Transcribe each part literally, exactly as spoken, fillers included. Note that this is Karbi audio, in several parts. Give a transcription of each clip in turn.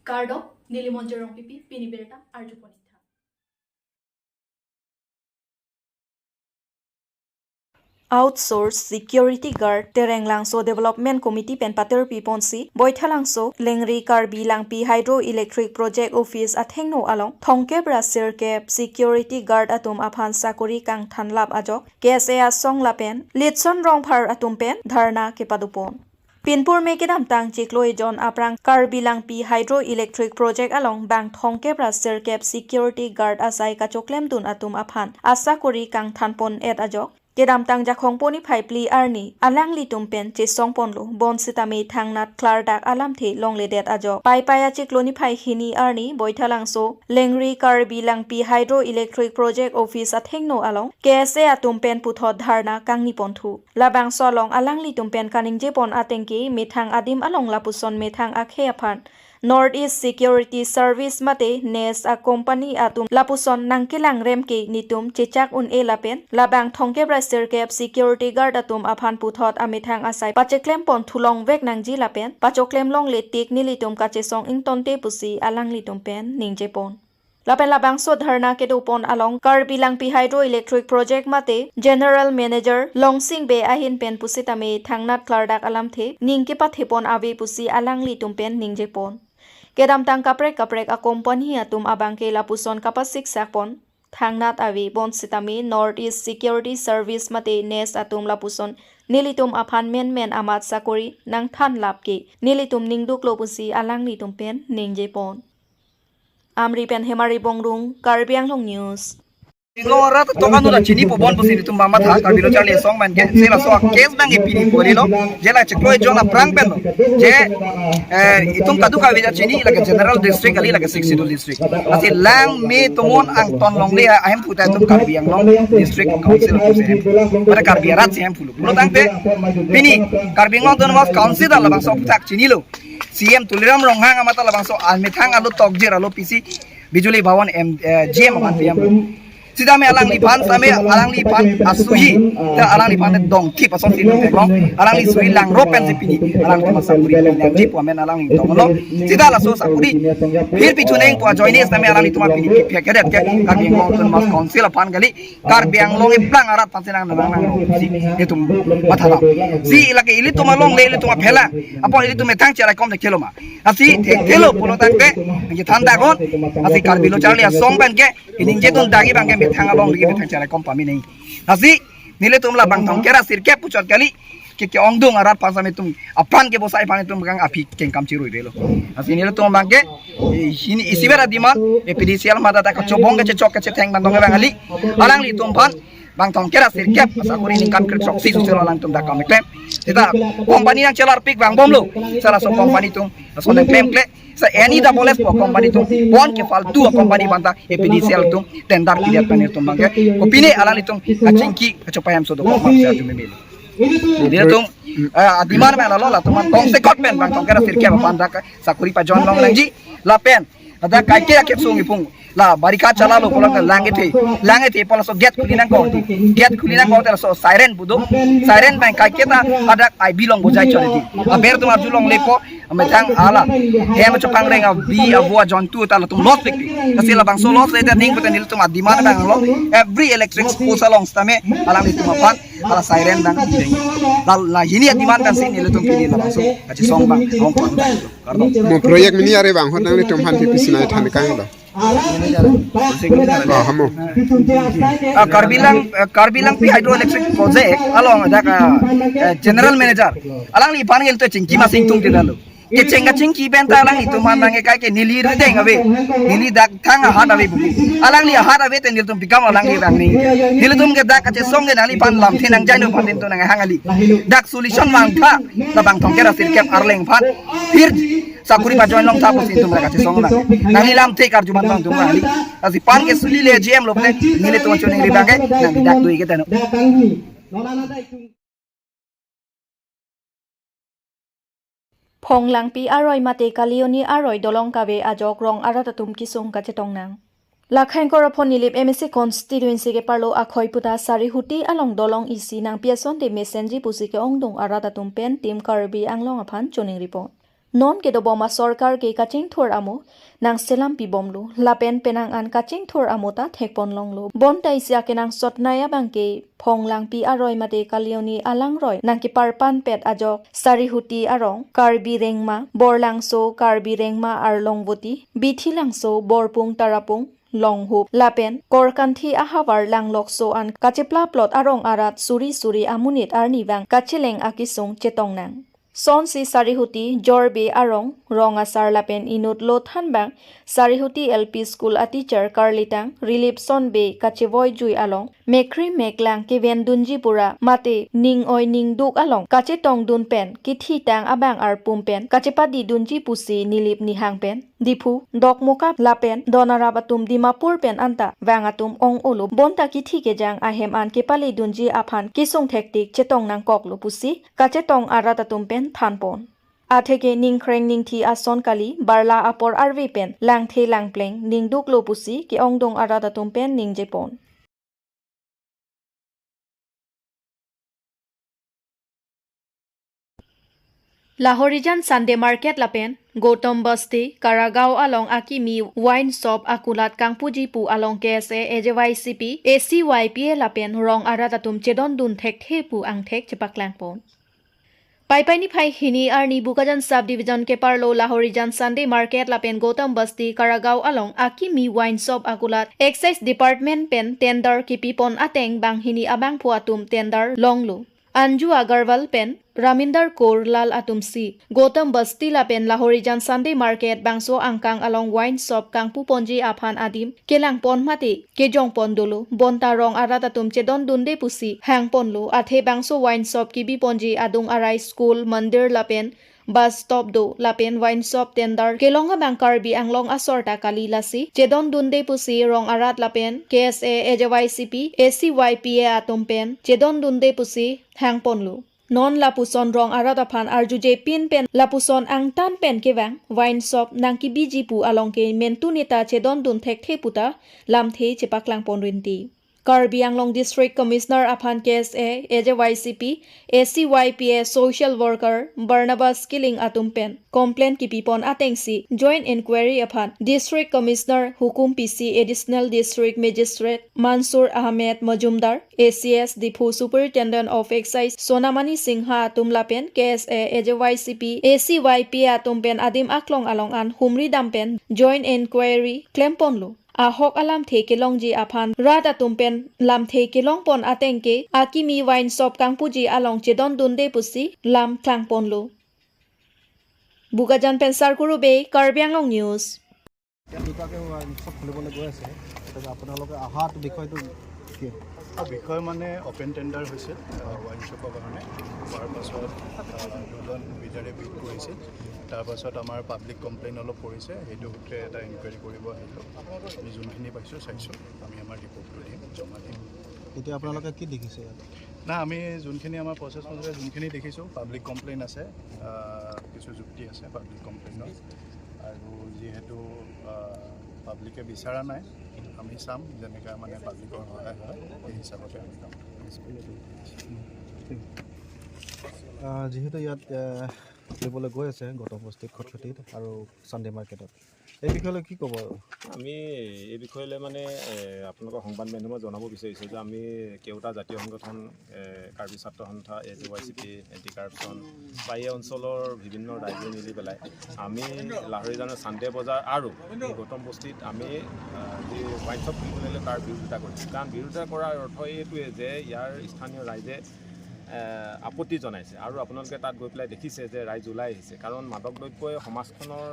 Kardom, neli Monjir Rongpipi, pini birta arjupon-ik tha. Outsource security guard Terenglangso Development Committee pen patirpi ponsi, Boithalangso, Lengri Karbi Langpi Hydroelectric Project Office athengno along thomkep ra sirkep security guard atum aphan sakori kangthanlap ajok K S A asong lapen Litson Rongphar atum pen dharna kepadopon. Pinpur me kedamtang chiklo ejon aphrang Karbi Langpi Hydroelectric Project along bang thomkep ra sirkep security guard asai kachoklemdun atum aphan asakori kangthanpon-et ajok, kedamtang Jakhong poni phai phli arni alanglitum pen chesongponlo, bonsitame thangnat klardak alamthe longledet ajok. Paipai achiklo niphai hini arni Boithalangso Lengri Karbi Langpi Hydroelectric Project Office athengno along K S A atum pen puthot dharna kangniponthu. Labangso along alanglitum pen kaningjepon atengke methang adim along lapuson methang akhei aphan North East Security Service mate NESS a-company atum lapuson nangkelangrem ke netum chechak un-e lapen labang thomkep ra sirkep security guard atum aphan puthot amethang asai pacheklemponthu longvek nangji lapen pachoklem longletik nelitum kachesong ingtonte pusi alanglitum pen ningjepon. Lapen labangso dharna kedopon along Karbi Langpi Hydroelectric Project mate General Manager Longsing Bey ahin pen pusitame thangnat klardak alamthe ning kepathepon ave pusi alanglitum pen ningjepon. Kedamtang kaprek kaprek a-company atum abangke lapuson kapasiksakpon thangnat ave, bonsitame North East Security Service mate NESS atum lapuson nelitum aphan menmen amat sakori nangthanlap ke nelitum ningduklo pusi alanglitum pen ningjepon. Amri pen Hemari Bongrung, Karbi Anglong News. Lo rat to kanu la chini pu bon pusi itum mamatha Karbi Lo Charli Asong pen ke, si laso a-case nang ipini pu lo, je la chiklo ejon aphrang pen lo. Je, eh, itum kadokave ta chini, lake General District kali, lake Sixth Schedule District. Lasi lang me tomon angton longle ahemphu ta itum Karbi Anglong District Council pusi ahemphu. Pada Karbi arat si ahemphu lo. Pulotangte, pini Karbi Anglong Autonomous Council ta labangso aphuthak chinilo. C M Tuliram Ronghang amat ta labangso amethang alo tokjir alo pisi Bijuli Bhawan M, eh, G M amat P M. Sitame alangliphan sitame alangliphan asuhi, ta alangliphan dongthip asonsi theklong, alangli suhi langro pensi pini alangli masa puri pini nangji pu amen alangli tonglo. Sita laso sakori phir pithu neng pu ajoine sitame alanglitum apini phek kedet ke Karbi Anglong Autonomous Council aphan kali, Karbi Anglong eplang arat aphansi nang nang nang si itum matha. Si lake ilitum alongle ilitum aphela, apot ilitum methang cherai kom thekthe lo ma? Lasi thekthe lo pulotangte nangji than dagon. Lasi Karbi Lo Charli Asong pen ke iningje dun dagi abangke methang along lagi methang cherai kom pame nang. Lasi nelitum labang thomkep ra sirkep puchot kali, ke ke-ongdung arat aphan sitame itum aphan ke bosai aphan itum kang aphi kengkam chirui velo. Lasi nelitum abangke, eh, hini isiver a-demand, A P D C L mate ta kachobong kachechok kachetheng bandong abang kali, alanglitum aphan bang thomkep ra sirkep asakori ningkan kre-throksi susi lo alangtum dak kam keklem. Sita company nangchelarpik vangbomlo, sita laso company atum laso nangklemkle. Sa any double S po company atum, bon ke faltu a-company aphan ta A P D C L atum tender pidet pen itum abangke, kopine alanglitum kachingki kachopayam so dokok ma pusi arju meme lo. Nelitum, eh, a-demand pen lalo latum an kongsekot pen bang thomkep ra sirkep aphan dak sakori pajoin long nangji lapen dak kaike akep sung ipung la barikha chala lo pulang lang kethe, lang kethe pu laso gate khuli nangkok, gate khuli nangkok te laso siren pu do, siren pen kaike ta hadak I B long bojai chot di. Aber atum arju longlepo, amethang ala hem chopang reng abi avo ajontu ta latum loss pik. Lasi labangso loss le ta ning pute nelitum a-demand abang lo, every electric post along sitame alanglitum aphan ala siren dang deng. La, la hini a-demand kan si nelitum pini labangso kachesong abang ong kon. Kardom. Mo project mini are bang hot nanglitum aphan P P C nai than kang do. Oh, hamo. Ah, Karbi Lang, eh, Karbi Langpi Hydroelectric Project along dak, eh, General Manager alangliphan ke to chingki masing tung tidak lo. Kecheng kachingki pen ta alanglitum aphan nang ke kai ke neli rideng ave, neli dak thang ahat ave buku. Alangli ahat ave te nelitum bikam alangli rang ni. Nelitum ke dak kachesong ke nangliphan lamthe nangjaino aphan tum nang hang kali. Dak solution vangtha, labang thomkep ra sirkep arleng aphan phir sakori pajoin longtha pusi itum dak kachesong nang. Nangli lamthe karju abang tum kali. Lasi pan ke suli le G M lo pen nelitum choningri abangke nangli dak dui ke tano. Phonglangpi aroi mate Kalioni aroi dolong kave ajok rong arat atum kesung kachetong nang. Lakhain Koraphon Nilip M A C constituency keparlo Akhoi Puta Sarihuti along dolong isi nangpi asonte mesenji pusi ke-ongdung arat atum pen Team Karbi Anglong aphan choningripon. Non kedobom asorkar ke kachingthur amo nangselam pibomlo, lapen penang an kachingthur amo ta thekponlonglo. Bonta isi akenangsot nai abang ke phonglangpi aroi mate kalioni alangroi nangkeparpanpet ajok Sarihuti arong, Karbi Rengma, Borlangso Karbi Rengma Arlongvoti, Bithilangso Borpung Tarapung, Longhup, lapen Korkanthi ahavar Langlokso an kacheplaplot arong arat suri suri amonit arnivang kacheleng akesung chetongnang. Sonsi Sarihuti, Jorbe arong, rong asar lapen inut lo thanbang, Sarihuti L P School a teacher karlitang, Rilipson Bey kachevoijui along, mekkri meklang kevendunji pura, mate ning oi ning duk along, kachetongdun pen, kethitang abang arpum pen, kachepadidunji pusi nilip nihang pen, Diphu, Dokmoka lapen Donarap atum Dimapur pen anta vang atum ong-olo, bonta kethi kejang ahem an kepaledunji aphan kesung thektik chetongnangkoklo pusi kachetong arat atum pen thanpon. Atheke ningkreng ningthi ason kali, barla apor arve pen langthe langpleng ningduklo pusi ke-ongdung arat atum pen ningjepon. Lahorijan Sunday Market lapen Gautam Basti, Karagaon along akimi wine shop akulat kangpuji pu along K S A, A J Y C P, A C Y P A lapen rong arat atum chedondun thekthe pu angthek chepaklangpon. Paipai niphai hini arni Bokajan Sub Division keparlo Lahorijan Sunday Market lapen Gautam Basti Karagaon along akimi wine shop akulat Excise Department pen tender kepipon ateng banghini abangphu atum tender longlo. Anju Agarwal pen Raminder Kaur Lal atumsi Gautam Basti lapen Lahorijan Sunday Market bangso angkang along wine shop kangpuponji aphan adim kelangpon mate kejongpon dolo, bonta rong arat atum chedondunde pusi hangponlo. Athe bangso wine shop kebiponji adung arai school, mandir lapen bus stop do, lapen wine shop tender kelong abang Karbi Anglong asor ta kali, lasi chedondunde pusi rong arat lapen K S A, A J Y C P, A C Y P A atum pen chedondunde pusi hangponlo. Non lapuson rong arat aphan arjujepin pen lapuson angtan pen kevang wine shop nangkebiji pu along ke mentu neta chedondun thekthe puta lamthe chepaklangpon rinti. Karbi Anglong District Commissioner aphan K S A, A J Y C P, A C Y P A social worker Barnabas Killing atum pen complaint kepipon atengsi joint inquiry aphan District Commissioner, Hukum P C, Additional District Magistrate Mansur Ahmed Majumdar, A C S Diphu Superintendent of Excise Sonamani Singha atum lapen K S A, A J Y C P, A C Y P A atum pen adim aklong along an humri dam pen joint inquiry klemponlo. Ahok alamthe kelongji aphan rat atum pen lamthe kelongpon ateng ke akimi wine shop kangpuji along chedondunde pusi lam klangponlo. Bokajan pen Sarkuru Bey, Karbi Anglong News. ইয়াত দুটাকে wine shop খুলিবলৈ গৈ আছে, গতিকে আপোনালোকে অহাটো বিষয়টো কি? বিষয় মানে অপেন টেণ্ডাৰ হৈছে, আহ, ৱাইন শ্বপৰ কাৰণে। হোৱাৰ পাছত, আহ, দুজন বিডাৰে বিড কৰিছিল। তাৰ পাছত আমাৰ পাব্লিক কমপ্লেইন অলপ পৰিছে, সেইটো সূত্ৰে এটা ইনকুৱাৰী কৰিব আহিলোঁ। আমি যোনখিনি পাইছোঁ, চাইছোঁ, আমি আমাৰ ৰিপৰ্টটো দিম, জমা দিম। এতিয়া আপোনালোকে কি দেখিছে ইয়াত? না, আমি যোনখিনি আমাৰ প্ৰচেছ মতে যোনখিনি দেখিছোঁ, পাব্লিক কমপ্লেইন আছে, আহ, কিছু যুক্তি আছে পাব্লিক কমপ্লেইনৰ। আৰু যিহেতু, আহ, পাব্লিকে বিচৰা নাই, আমি চাম, যেনেকা মানে পাব্লিকৰ সহায় হয়, সেই হিচাপতে আমি কাম কৰিম। আহ, যিহেতু ইয়াত, আহ, খুলিবলৈ গৈ আছে গৌতম বস্তিত, খটখটিত আৰু ছানডে মাৰ্কেটত, এই বিষয়লৈ কি ক'ব? আমি এই বিষয়লৈ মানে, এ, আপোনালোকৰ সংবাদ মাধ্যমত জনাব বিচাৰিছোঁ যে আমি কেওটা জাতীয় সংগঠন, এ, কাৰ্বি ছাত্ৰ সন্থা, A G Y C P, anti corruption বা এই অঞ্চলৰ বিভিন্ন ৰাইজে মিলি পেলাই আমি লাহৰিজানৰ চান্দে বজাৰ আৰু গৌতম বস্তিত আমি, আ, যি ৱাইন শ্বপ খুলিব লাগিলে তাৰ বিৰোধিতা কৰিছোঁ। কাৰণ বিৰোধিতা কৰাৰ অৰ্থ এইটোৱে যে ইয়াৰ স্থানীয় ৰাইজে, এ, আপত্তি জনাইছে আৰু আপোনালোকে তাত গৈ পেলাই দেখিছে যে ৰাইজ ওলাই আহিছে। কাৰণ মাদক দ্ৰব্যই সমাজখনৰ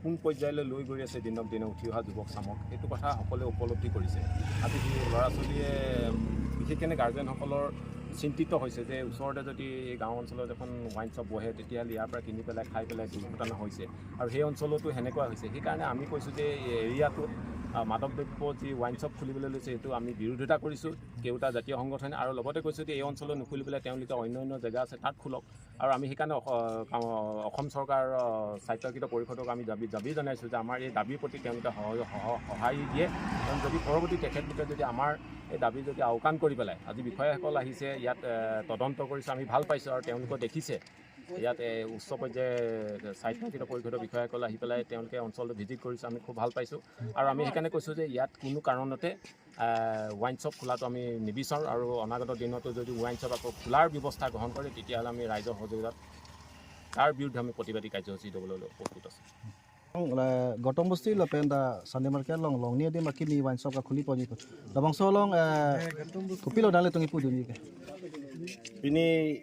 কোন পৰ্যায়লৈ লৈ গৈ আছে দিনক দিনে উঠি অহা যুৱক চামক, এইটো কথা সকলোৱে উপলব্ধি কৰিছে। আজি যি ল'ৰা ছোৱালীয়ে, উম, বিশেষকৈ গাৰ্জেনসকলৰ চিন্তিত হৈছে যে ওচৰতে যদি এই গাঁও অঞ্চলত এখন ৱাইন শ্বপ বহে, তেতিয়াহ'লে ইয়াৰ পৰা কিনি পেলাই খাই পেলাই দুৰ্ঘটনা হৈছে। আৰু সেই অঞ্চলতো সেনেকুৱা হৈছে। সেইকাৰণে আমি কৈছোঁ যে এই এৰিয়াটোত, আ, মাদক দ্ৰব্য যি ৱাইন শ্বপ খুলিবলৈ লৈছে, সেইটো আমি বিৰোধিতা কৰিছোঁ কেওটা জাতীয় সংগঠনে। আৰু লগতে কৈছোঁ যে এই অঞ্চলত নুখুলি পেলাই তেওঁলোকে অন্য অন্য জেগা আছে, তাত খোলক। আৰু আমি সেইকাৰণে অস-, অ, অসম চৰকাৰৰ, অ, স্বায়ত্তশাসিত পৰিষদক আমি দাবী, দাবী জনাইছোঁ যে আমাৰ এই দাবীৰ প্ৰতি তেওঁলোকে সহ-, সহ-, সঁহাৰি দিয়ে। কাৰণ যদি পৰৱৰ্তী তেখেতলোকে যদি আমাৰ এই দাবী যদি আওকাণ কৰি পেলাই, আজি বিষয়াসকল আহিছে, ইয়াত, এ, তদন্ত কৰিছে, আমি ভাল পাইছোঁ আৰু তেওঁলোকে দেখিছে। ইয়াত এ, উচ্চ পৰ্যায়ৰ স্বায়ত্তশাসিত পৰিষদৰ বিষয়াসকল আহি পেলাই তেওঁলোকে অঞ্চলটো ভিজিট কৰিছে, আমি খুব ভাল পাইছোঁ। আৰু আমি সেইকাৰণে কৈছোঁ যে ইয়াত কোনো কাৰণতে ৱাইন শ্বপ খোলাটো আমি নিবিচাৰোঁ আৰু অনাগত দিনতো যদি ৱাইন শ্বপ আকৌ খোলাৰ ব্যৱস্থা গ্ৰহণ কৰে তেতিয়াহ'লে আমি ৰাইজৰ সহযোগিতাত তাৰ বিৰুদ্ধে আমি প্ৰতিবাদী কাৰ্যসূচী ল'বলৈ প্ৰস্তুত আছোঁ। Ong, la Gautam Bosti lapen ta Sunday Market along, along ni adim akimi wine shop kakhuli ponji pu. Labangso along, eh, kopilo nanglitum kipu dunji ke? Pini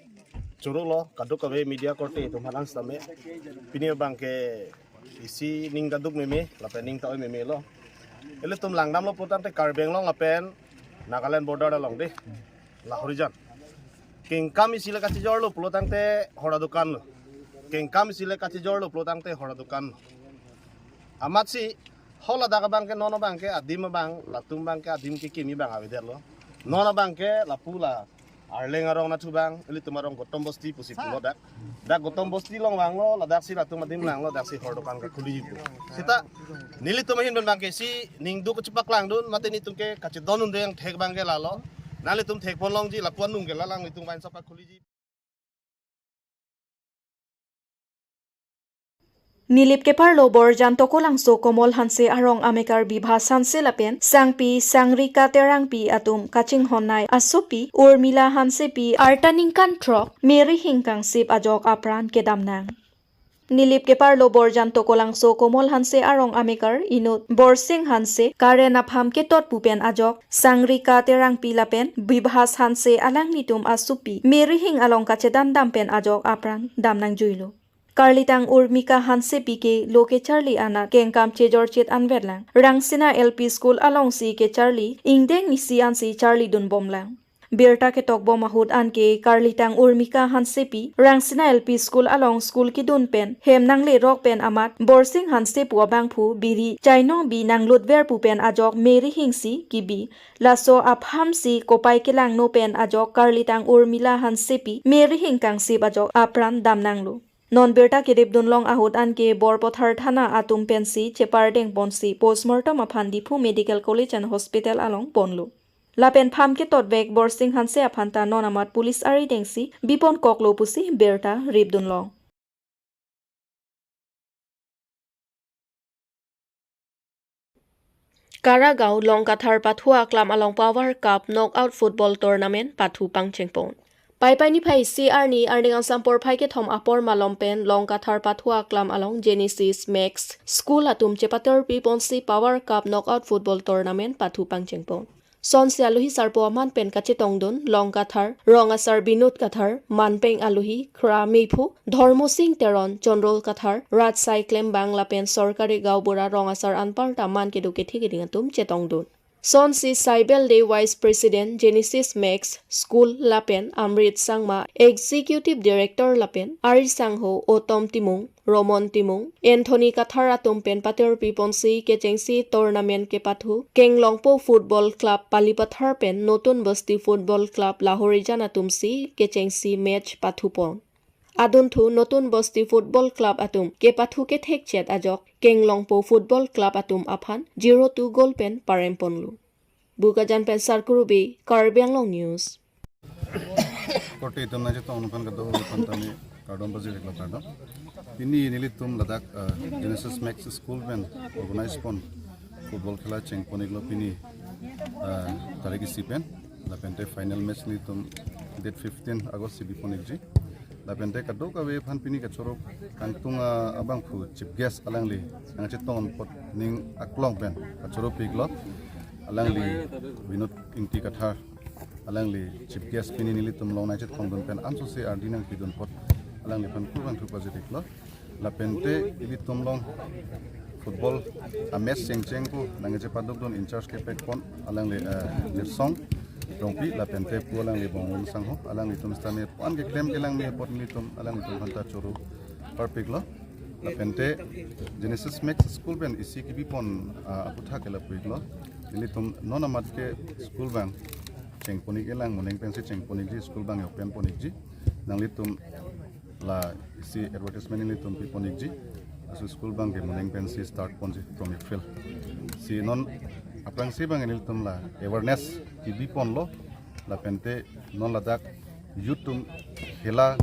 choro lo, kadokave media korte atum aphan sitame. Pini abangke isi ning kaduk meme, lapen ning ta-oi meme lo. Ilitum langdamlo pulotangte Karbi Anglong lapen Nagaland border along de. Lahorijan. Kengkam isi le kachijorlo pulotangte hor adokan lo. Kengkam isi le kachijorlo pulotangte hor adokan lo. Amatsi hol ladak abangke non abangke adim abang, latum abangke adim kekimi abang avedetlo. Non abangke lapu la Arleng arong nathu abang, ilitum arong Gautam Bosti pusi pulo dak. Dak Gautam Bosti along vanglo, ladaksi latum adim langlo, daksi hor dokan kakhuli pu. Seta nelitum ahin pen abangke isi ning duk kachepaklangdun, mate nelitum ke kachedondunde angthek abangke lalo. Nanglitum thekpon longji, lapu anung ke la nanglitum wine shop kakhuliji. Nilip keparlo Borjan Tokolangso Komol Hanse arong amekar Bibhas Hanse lapen sangpi Sangrika Terangpi atum kachinghonnei asopi Urmila Hansepi arta ningkan throk Mary Hing kangsip ajok apran kedamnang. Nilip keparlo Borjan Tokolangso Komol Hanse arong amekar inut Borsing Hanse karen apham ketot pu pen ajok Sangrika Terangpi lapen Bibhas Hanse alanglitum asopi Mary Hing along kachedandam pen ajok apran damnangjuilo. Karlitang Urmika Hansepi ke lo kecharli anat kengkam chejorchit anvetlang. Rangsina L P School alongsi kecharli ingdeng isi ansi charlidunbomlang. Birta ketokbom ahut anke Karlitang Urmika Hansepi Rangsina L P School along school kedun pen hem nanglerok pen amat Borsing Hanse pu abangphu biri chainong bi nanglutver pu pen ajok Mary Hingsi kebi. Laso aphamsi kopai kelangno pen ajok Karlitang Urmila Hansepi Mary Hing kangsip ajok apran damnanglo. Non birta kedipdunlong ahut anke Borpathar Thana atum pensi chepardengponsi postmortem aphan Diphu Medical College and Hospital along ponlo. Lapen pham ketotvek Borsing Hanse aphanta non amat police aridengsi biponkoklo pusi birta ripdunlong. Karagaon Longkathar pathu aklam along Power Cup Knockout Football Tournament pathu pangchengpon. Paipai niphai isi arni arni kangsam porphai kethom apor malom pen Longkathar pathu aklam along Genesis Max School atum chepaterpiponsi Power Cup Knockout Football Tournament pathu pangchengpon. Sonsi alohi sarpo aman pen kachetongdun Longkathar, Rong Asar Binod Kathar, manpeng alohi, Khra Mephu, Dhormo Sing Teron, Chondrol Kathar, Rajsai Klembang lapen Sorkari Gaonbura Rong Asar anparta man kedo kethe keding atum chetongdun. Sonsi Saibel Dey Vice President Genesis Max School lapen Amrit Sangma Executive Director lapen Ari Sangho, Otom Timung, Romon Timung, Anthony Kathar atum pen paterpiponsi kechengsi tournament kepathu Kenglongpo Football Club Palipathar pen Notun Bosti Football Club Lahorijan atumsi kechengsi match pathupon. Adunthu Notun Bosti Football Club atum kepathu kethekchet ajok Kenglongpo Football Club atum aphan zero two goal pen paremponlo. Bokajan pen Sarkuru Bey, Karbi Anglong News. Korte atum nangchetong nangphan kadokave aphan tame kardom pajir-iklo kardom. Pini nelitum ladak, eh, Genesis Max School pen organize pon football khela chengpon-iklo pini, eh, tarik isi pen. Lapente final match nelitum date fifteen August si bipon-ikji. Lapente kadokave aphan pini kachoro kangtung, ah, abangphu chief guest alangli nangchetong apot ning aklong pen kachoro piklo. Alangli Binod Ingti Kathar, alangli chief guest pini nelitum along nangchetongdun pen ansosi ardi nangpidun apot alangliphan kurvangthu pajir-iklo. Lapente ilitum along football a-match chengcheng pu nangchepadukdun in charge kepekpon alangli, eh, Jirsong Rongpi lapente pu alangli Bonglum Sangho, alanglitum sitame pu-an keklem kelang me apot nelitum alanglitum aphanta choro parpiklo. Lapente Genesis Max School pen isi kebipon, ah, aputhak ke lapu-iklo. Nelitum non amat ke school abang chengpon-ik-elang, moning pensi chengpon-ikji, school abang open pon-ikji. Nanglitum la isi advertisement nelitum pipon-ikji. Laso school abangke moning pensi start ponji from April. Si non aphrangsi abang nelitum la awareness kebiponlo, lapente non ladak youth atum khela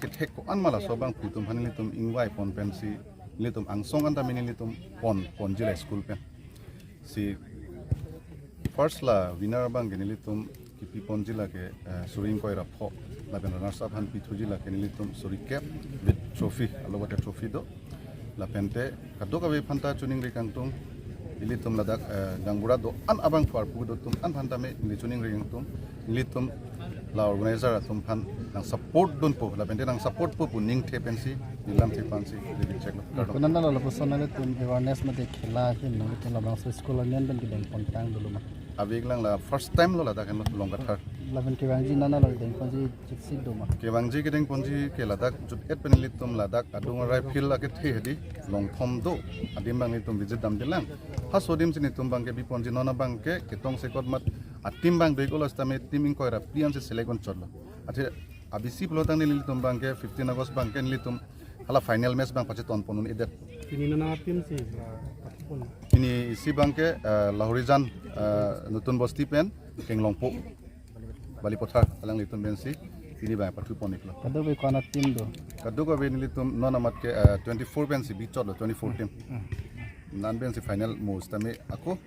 thek ko-an ma laso abangphu atum aphan nelitum ingvai pon pensi nelitum angsong an tame nelitum pon ponji la school pen. Si first la winner abangke nelitum kipi ponji lake, eh, suri ingkoi ra pho, lapen runners up aphan pithuji lake nelitum suri kep with trophy, alo bate trophy do. Lapente kadokave aphanta choningri kangtung, ilitum ladak, eh, gaonbura do-an abangphu arpu do atum an aphan tame neli choningri kangtung, ilitum la organizer atum aphan nang support dunpo, lapente nang support po pu ning the pensi, neli lamthe pensi, neli chek lo. Kardom. Konat lo lapuson nanglitum awareness mate khela ahin nanglitum labangso school union pen kedeng pontang dolo ma? Ave lang, la first time lo ladak henlo Longkathar. Lapen kevangji nana lo kedeng ponji chiksi do ma? Kevangji kedeng ponji ke ladak jut et pen nelitum ladak adung arai field akethe hedi longthom do. Adim abang nelitum visit damde lang. Halaso adim si nelitum abangke bi ponji, non abangke ketong sekot mat ateam abang do-iklo, sitame team ingkoi ra phli ansi select on chotlo. Athe abisi pulo tangte nelitum abangke fifteen August abangke nelitum hala final match abang pacheton pon un-edet. Pini nana team si, ah, pathu pon. Pini isi abangke, ah, Lahorijan, ah, Nutun Bosti pen Kenglongpo Balipathar alanglitum pensi pini abang pathu pon-iklo. Kadokave konat team do? Kadokave nelitum non amat ke, ah, twenty-four pensi bi chotlo, twenty-four team. Nan pensi final mo sitame ako,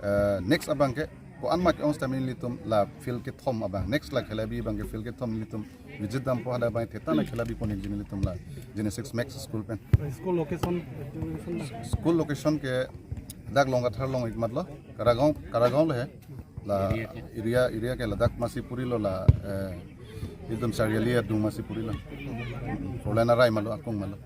ah, next abangke ko-an ma ke-ong sitame nelitum la field kethom abang, next la khela bi abangke field kethom nelitum visit dampo, hadak abang theta na khela bi pon-ikji nelitum la Genesis Max School pen. School location, location na? School location ke dak Longkathar along ik matlo, Karagaon, Karagaon lo he. La area, area ke ladak masi purilo la, eh, ekdom Chariali adung masi purilo. Four lane arai malo, akung malo.